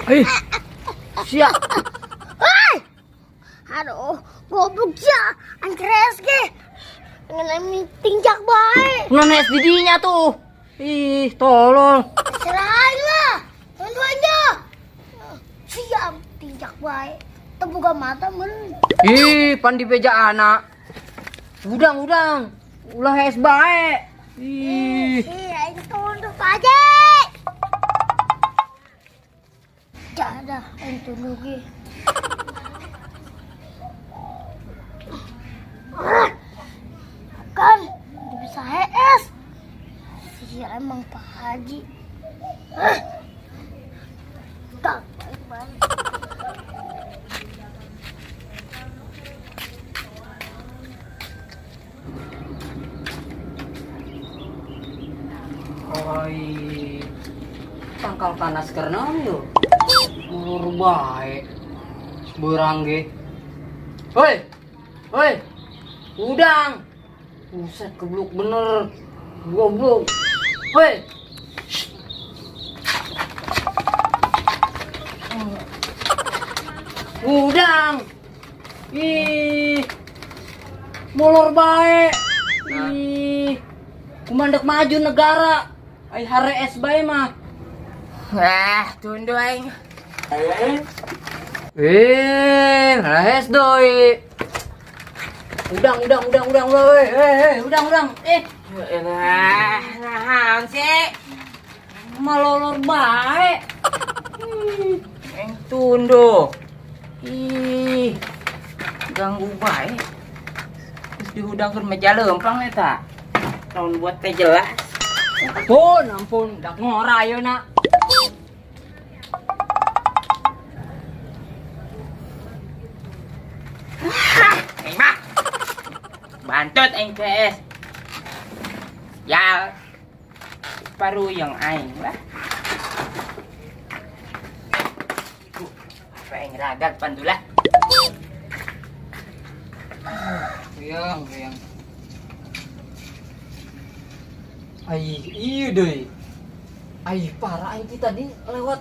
Eh. Sia. Aduh, goblok ya. Angkres ge. Pengen tinjak bae. Mana es didinya tuh? Ih, tolol. Serahin lah. Tentu aja. Siap tinjak bae. Terbuka mata men. Ih, pan di beja anak. Udang, udang. Ulah es bae. Ih. Ih, aing tunduk aja. Jadah, aing tunduk ge. Kan bisa HS. Si emang Pak Haji. Tak baik. Oi. Tangkal panas karena yo. Mulur bae. Berang ge. Hoi. Hoi. Udang. Buset, kebluk bener. Goblok. Hoi. Udang. Ih. Molor bae. Ih. Kumandek maju negara. Ai hare es bae mah. Ah, tunduh aing. Eh, res doi. Udang, udang, udang, udang, udang, udang, udang. Eh, Elah, naon sih? Malolor bae. Aing tunduh. Ih, ganggu bae. Terus dihudangkeun meja leumpang eta. Tahun buat teh jelas. Ampun, ampun, dak ngora ayeuna. Aing mah. Bantut aing PS. Ya, paru yang aing lah. Apa aing ragag pandula? Riang, riang. Ai, iya deh. Ai, parah aing teh tadi lewat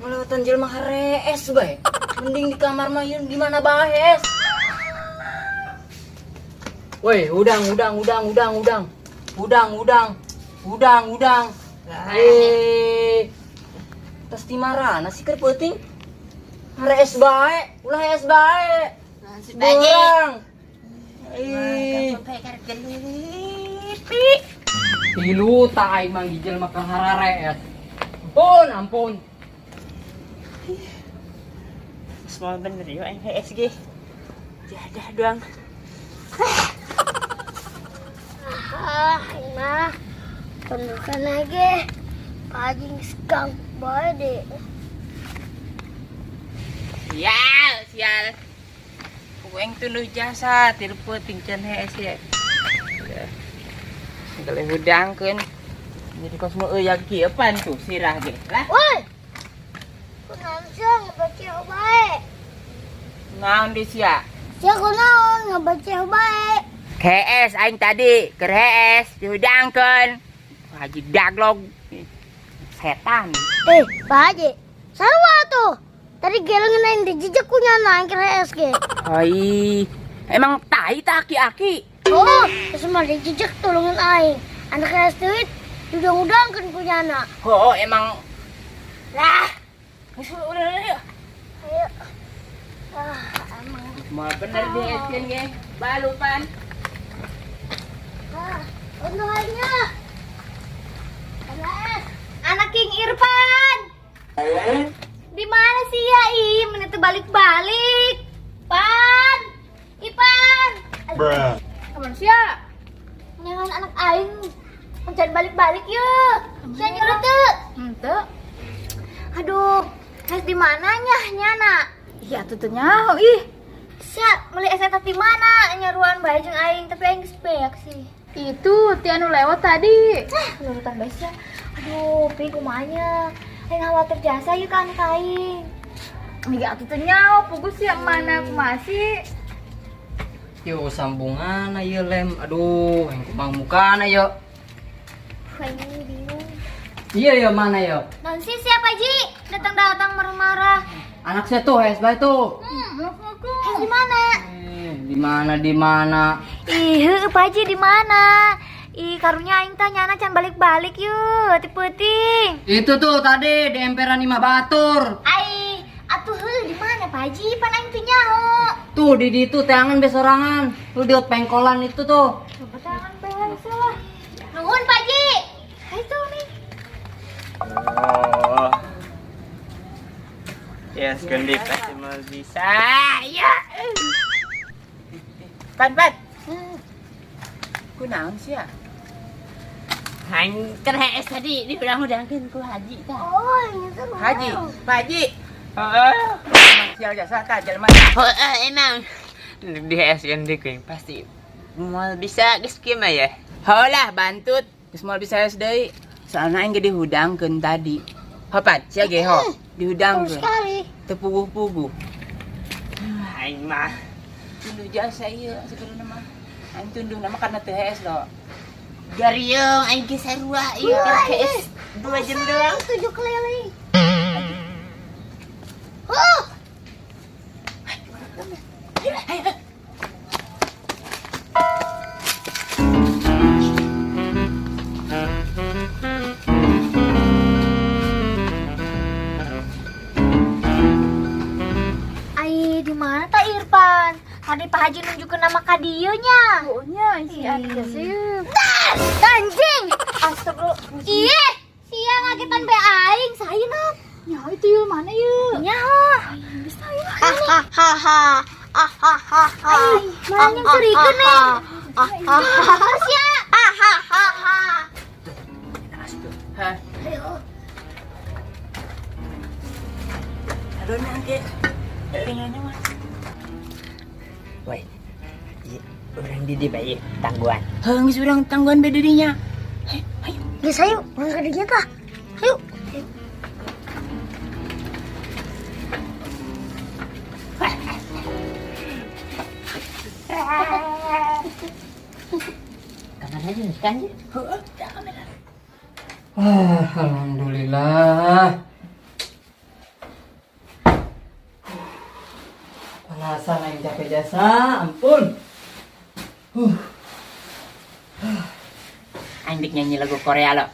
ngelewatan jelema harees bae. Mending di kamar mah ieu di mana bae es. Woi, udang, udang, udang, udang, udang. Udang, udang. Udang, udang. Eh. Tas di marana sih keur peuting? Harees bae, ulah es bae. Burang. Ih. Tilu tai mang gijel mah hararees. Ampun, ampun. Semua bener yo aing HSG. Jadah doang. Ah, mah. Tundukan lagi. Pak Haji geus ganggu bae deh. Sial, sial. Aing tunduh jasa tilu peuting can HS ya. Segala hudangkeun. Jadi kos mau euy kieu pan tuh sirah ge. Lah, Woi. Kunaon sia ngebaca bae? naon di sia? Sia kunaon ngebaca bae? HS aing tadi, keur HS dihudangkeun. Haji daglog. Setan. Eh, Pak Haji. Sarua tuh. Tadi gelengan aing dijejek ku nyana aing keur HS ge. Hai, emang tai tak aki-aki. Oh, terus mah dijejek tolongin aing. Anak HS duit diudang-udangkeun ku nyana. Oh, emang lah. Geus udah yuk. Ayo. Ah, emang. Mah bener di SN ge. Balupan. Ah, untungannya. Anak Anak King Irfan. Di mana sih ya, I? Mana tuh balik-balik? Pan. Ipan. Bruh. Kamu sia? Jangan anak aing mencari balik-balik yuk. Sia nyuruh tuh. Henteu. Aduh, es di mananya nyana? Iya atuh teu nyaho ih. Sia beli es eta di mana? Nyaruan bae jeung aing, tapi aing geus beak sih. Itu ti anu lewat tadi. Ah, nurutan bae sia. Aduh, pi kumanya. Aing khawatir jasa yuk ka anak aing. Iya atuh teu nyaho puguh sia mana kumaha sih? Yo sambungan ieu lem. Aduh, yang kumaha mukana yo. Aing bingung. Iya yo, mana yo? Non sih siapa Ji? Datang-datang marah-marah. Anak saya tuh hees bae tuh. Hees di mana? Eh, di mana di mana? Ih, heueuh, Pak Haji di mana? Ih, karunya aing tah nyana can balik-balik yeuh, ti peuting. Itu tuh tadi di emperan imah batur. Ai, atuh heuh di mana Pak Haji? Pan aing teu nyaho. Tuh di ditu teangan besorangan. Tuh di pengkolan itu tuh. Coba tangan pelan salah. Nuhun Pak Haji. Hai tuh nih. Oh. Yes, kundi pasti mau bisa. Ya. Pan, pan. Kunaon sih ya? Hang keur hees tadi dihudang-hudangkeun ku haji tah. Oh, ini tuh. Haji, Pak Haji. Heeh. Sial jasa tah jelema. Heeh, emang. Di hees deui kuing pasti moal bisa geus kieu mah ya. Heulah bantut, geus moal bisa hees deui. Soalna aing ge dihudangkeun tadi. Hopat, sia ge ho. Dihudangkeun. Sekali. Teu puguh-puguh. Aing mah tunduh jasa ieu sebenarnya mah. Aing tunduh nama karena teu hees lo. Gariung aing ge sarua ieu keur hees 2 jam doang. 7 keliling. Huh. Ai, di mana tak Irfan? Tadi Pak Haji nunjukin nama ka dieu nya. Oh nya, si anak jasa yeuh. Anjing. Astagfirullah. Iye, sia ngagetan be aing, saya nak. Nya itu yeuh mana yeuh? Nya. Bisa yeuh. Hahaha. Hahaha. Mana yang cerita nih? Sia. Hahaha. Hah. Ayo. Aduh nangke. Tinggalnya mah. Woi. Iya, urang di dieu bae tangguhan. Heuh, geus urang tangguhan bae didinya. Ayo, ayo. Geus ayo, urang ka dinya tah. Ayo. Kamar aja nih kan? Heeh, dah kamera. Ah, alhamdulillah. Panasan aing capek jasa, ampun. Aing dek nyanyi lagu Korea lo.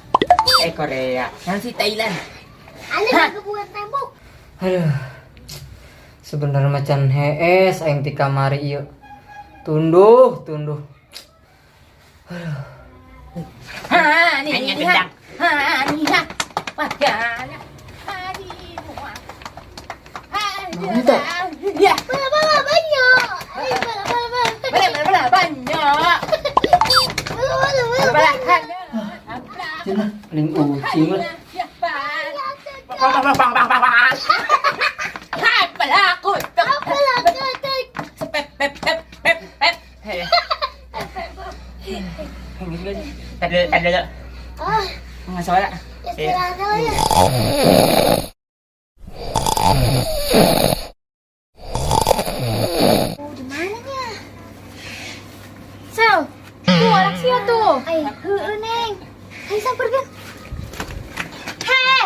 Eh Korea, nanti Thailand. Ane lagu buat tembok. Aduh. Sebenarnya macan hees aing ti kamari ieu. Tunduh, tunduh. Ha, nih gendang. Ha, nih ha. Wah, ya. Mana teh? Ya. Bala bala banyak. Ayo bala bala bala. Bala bala bala banyak. Bala bala bala. Bala Cenah, paling ucing lah. Bang bang bang bang bang bang. Ha, balakot. Bala bala. Pep pep pep pep pep. Tadi tadi Ah, nggak salah. istirahat dulu ya. Oh, di mana nya? Sel, tuh anak sia tuh. Ai, heueuh Neng. Ayo samperkeun. Heh,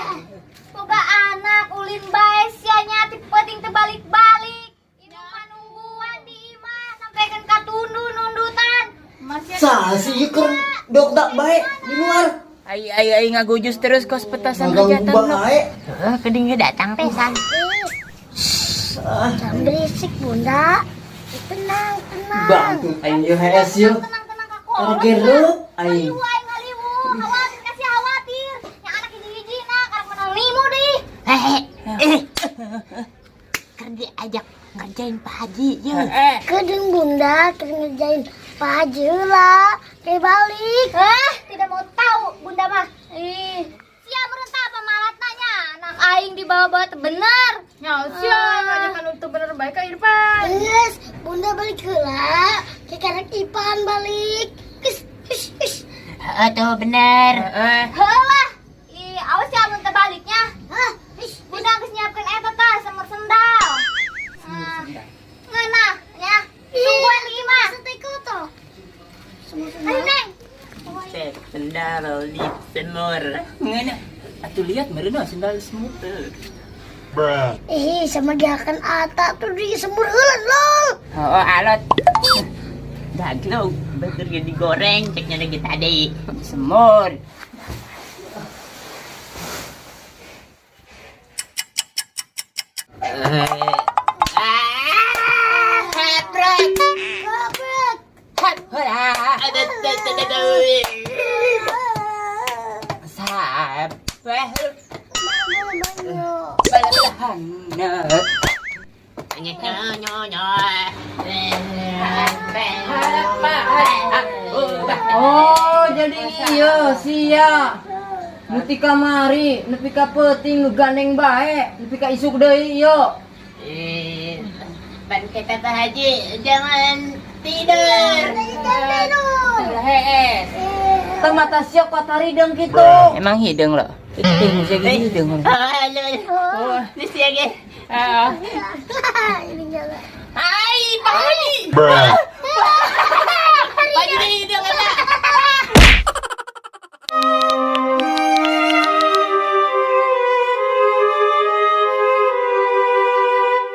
boga anak ulin bae sia nya ti peuting teu balik-balik. Ieu mah nungguan di imah sampaikan ka tunduh nundutan. Masih Sah sih ieu keur dok dak bae di luar. Ai ai ai ngagujus terus kos petasan Ngaganggu hajatan lo. bae. Heeh, keding datang pesan. Jangan berisik, Bunda. Tenang, tenang. Bangkut aing ieu hees ieu. Tenang, tenang, kakolot. Gereup aing. Ngaliwu aing ngaliwu, khawatir kasih khawatir. Yang anak hiji-hiji nah karek menang limo deh. Keur diajak ngerjain Pak Haji ye. Heeh. Kedeng Bunda, keur ngerjain Pak Haji heula. Kayak balik. Hah? Tidak mau tahu Bunda mah. Ih, sia merentah apa malat nanya. Anak aing dibawa-bawa teu bener. Nya sia, ngajakan untuk bener baik ka Irfan. Yes, Bunda balik heula. Kayak karek Ipan balik. Is, is, is. Heeh tuh bener. Heeh. Heula. Ih, awas ya mun terbaliknya. Hah? Bunda geus nyiapkeun eta tah semur sendal. Ah. Ngeunah nya. Tungguan lagi mah. Ayo Neng. Sendal di semur. Ngeunah. Atuh lihat meureun sendal semut. Eh, sama dia kan ata tuh di semur heula lol. Oh, alot. Daglog, batur ge digoreng ceknya lagi tadi. Semur. Ah, haprak. Kabrek. Hap, hura. Ada, ada, ada, ada. Sampai Mama, balahanat. Oh, jadi iya sia. Muti kamari nepi ka peuting ngegandeng bae, nepi ka isuk deui ieu. Eh, Pan kata Pak Haji, jangan tidur. Jangan tidur. Hees. Teu mata sia kuat harideung kitu. Emang hidung lo? Ih, sia ge hideung. Halo. Ini siang ya. Ini jalan. Hai, Pak Haji. Pak Haji hidung apa?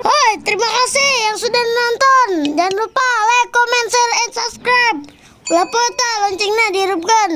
Hoi, terima kasih yang sudah nonton. Jangan lupa like, comment, share, and subscribe. Ulah pota loncengnya dihidupkan.